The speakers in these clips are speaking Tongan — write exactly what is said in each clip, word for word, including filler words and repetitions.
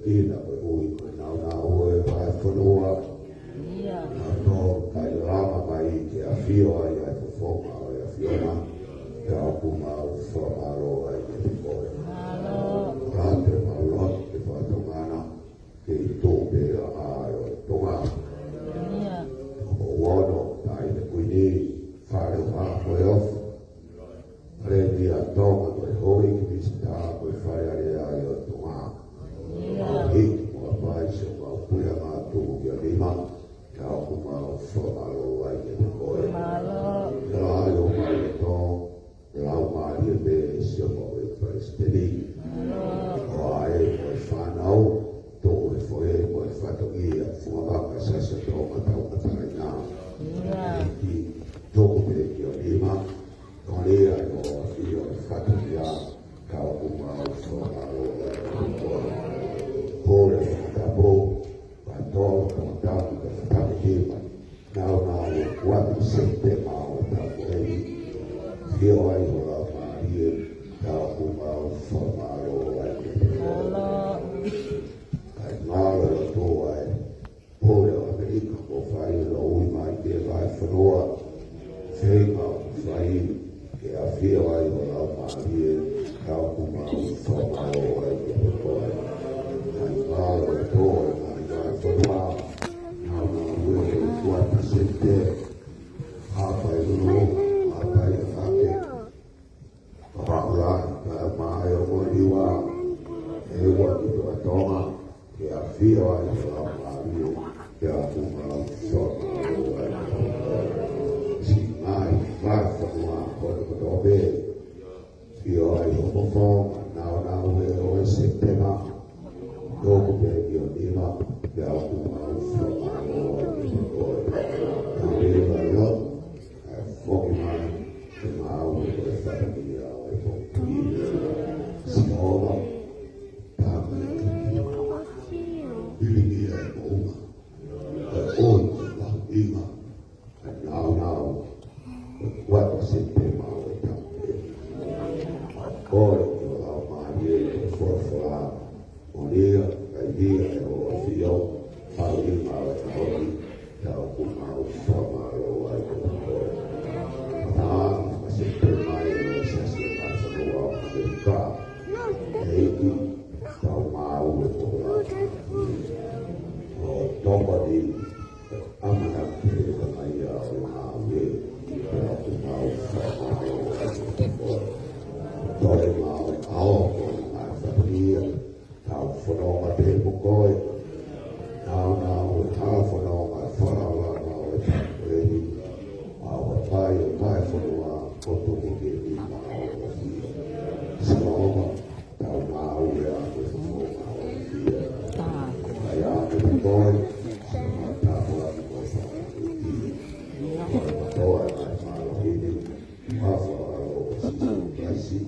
ʻIna ko e ui ko e nāunau ʻo e vahefonua. ʻIa. Naʻa tau kai lama mai ke ʻafio ai ʻa e fofonga ʻo e ʻAfiona. Pea ʻoku mau fakamālō ai kiate koe. Mālō. Ka te mau lotu ke fakatomala ke ʻi tupe ʻa e ʻAlo ʻo Tonga. ʻIa. Ko Ono, Taʻahine Kuini, Fale ʻo Haʻa Moheofo. Palēmia ʻo Tonga, ko e Houʻeiki Minisitā, ko e Fale Alea ʻo Tonga. ʻIa. Hiki mo e pai siʻomau puleʻanga tuʻu ki ʻolunga, ka ʻoku mau fakamālō ai kiate koe. Mālō. Ka ʻi homau loto, laumālie pē siʻomau ʻEiki Palesiteni. Mālō. ʻO ʻai mo e fānau, tō e foʻi mo e fatongia, fungavaka Siasi ʻo Tonga Tauʻatāina. ʻIa. Ki tupe ki ʻolunga, Tō lea ʻo e ʻafio ʻo e fatongia, ka ʻoku mau fakamālō ai kiate koe. Kole fakatapu, ka tō tō tapu ka fakatapu kima. Nāunau ʻo e kuata Sepitema ʻo e taʻu ko eni. ʻAfio ai ho laumālie, ka ʻoku mau fakamālō ai kiate koe. Mālō. Kae mālō ʻa e lotu ʻa e Pule ʻo ʻAmelika kuo fai ʻo ui mai ki he vahefonua. Feinga ʻo fai ke ʻafio ai ho laumālie, ka ʻoku mau fakamālō ai kiate koe. Kae mālō ʻa e tō ʻa e ngaahi vahefonua. Nāunau ʻo e kuata Sepitema. Hapai ulu, hapai ake. Papa ula, ka mai ʻo Moliwa, ʻEua ki Tonga, ke ʻafio ai ho laumālie, ke ʻapu mau sona ʻo ai. Siʻi ngaahi vahefonua kotoa pē, ʻafio ai ho fofonga, nāunau ʻo e Sepitema, tuku pē ki ʻolunga, ke ʻapu mau sona ʻo ai. Ka ʻi he lotu, ʻa e foki mai, ke mau ʻi he fatongia ʻo e poki. Sihova, tama e tuki. Pilingia e moʻunga. ʻA e ʻoi ko e mahuʻinga. ʻA e nāunau. Ko e kuata Sepitema ʻo e taʻu ko eni. Kole ki ho laumālie, ko e folofola. Molia, kae ʻikai ʻi ai ho ʻafio, haʻu ʻi he ngāue ʻa e ʻaho ni, ka ʻoku mau fakamālō ai kiate koe. Pea ʻoku mau sio mai ʻa e Siasi ʻo e Vahefonua ʻo ʻAmelika. ʻEiki, tau maʻu e pola. ʻO tokoni, ʻamanaki pē ko e meʻa ia ʻo e ngāue, pea ʻoku mau fakamālō ai kiate koe. Toe mau ʻaho ko e ngaahi fatongia, Tau fononga pē mo koe. Nāunau ʻo e hala fononga, fakaʻaongaʻi ʻa e taʻu ko eni. ʻA e vakai ʻo e vahefonua, ko e tuku ke ni maʻu ʻo fia. Sihova, tau maʻu ʻa e ʻaho ko e fononga ʻo fia. ʻAi ʻa e koe, sihova tau ʻalu ko e fakaʻaongaʻi. Ko e kotoa ʻa e mālohi ni, ʻa e fakaʻaongaʻi ʻo Sīsū Kalaisi,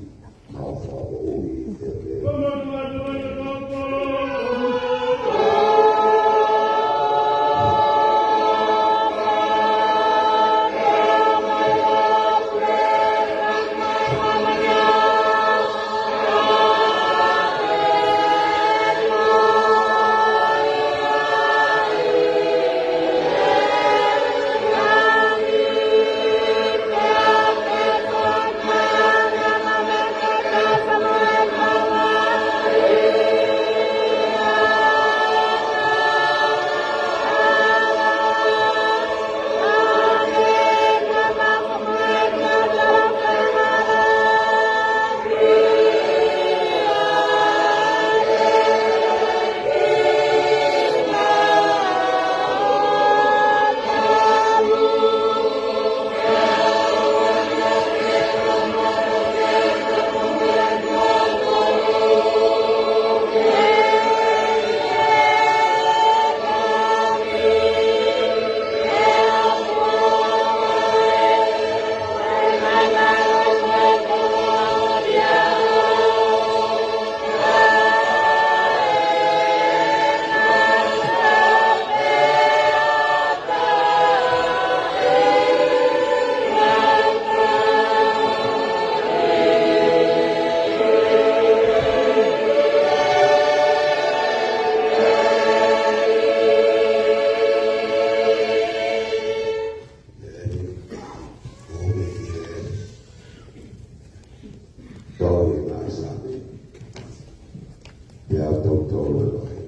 Tau tau e vahe.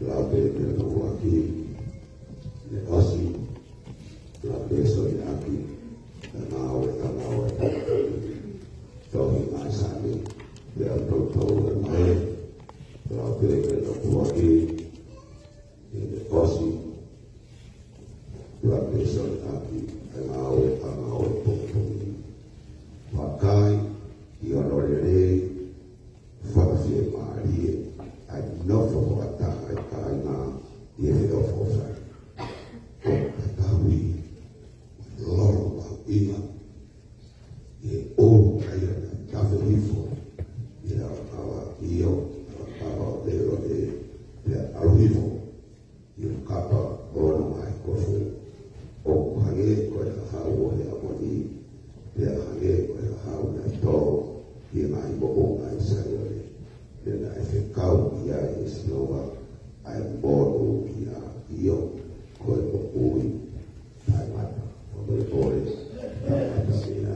Lau pē ki he ʻuluaki, ne ʻosi, lau pē soli ʻaki, ʻa e ngāue, ʻa e ngāue. Tohi Ngaahi Saame, pea tau tau e vahe. Lau pē ki he ʻuluaki, ne ʻosi, lau pē soli ʻaki, ʻa e ngāue, ʻa e ngāue pongipongi. Vakai ki hono lelei, fakafiemālie, ʻa e nofo fakataha ʻa e kāinga ʻi he feʻofoʻofani. ʻO ka tau ʻi lolo mahuʻinga, ʻi he ʻulu ʻa ia naʻe tafe hifo, ʻi he ʻalakaʻala ʻio, ʻalakaʻala ʻo Lelone, pea ʻalu hifo ʻi he kapa ʻo hono ngaahi kofu. ʻO hangē ko e hahau ʻo Heamoni, pea hangē ko e hahau naʻe tō ʻi he ngaahi moʻunga ʻi Saione. Pea naʻe fekau ki ai ʻe Sihova ʻa e monūʻia, ʻio, ko e moʻui taʻengata. Ko e moʻui taʻengata ia.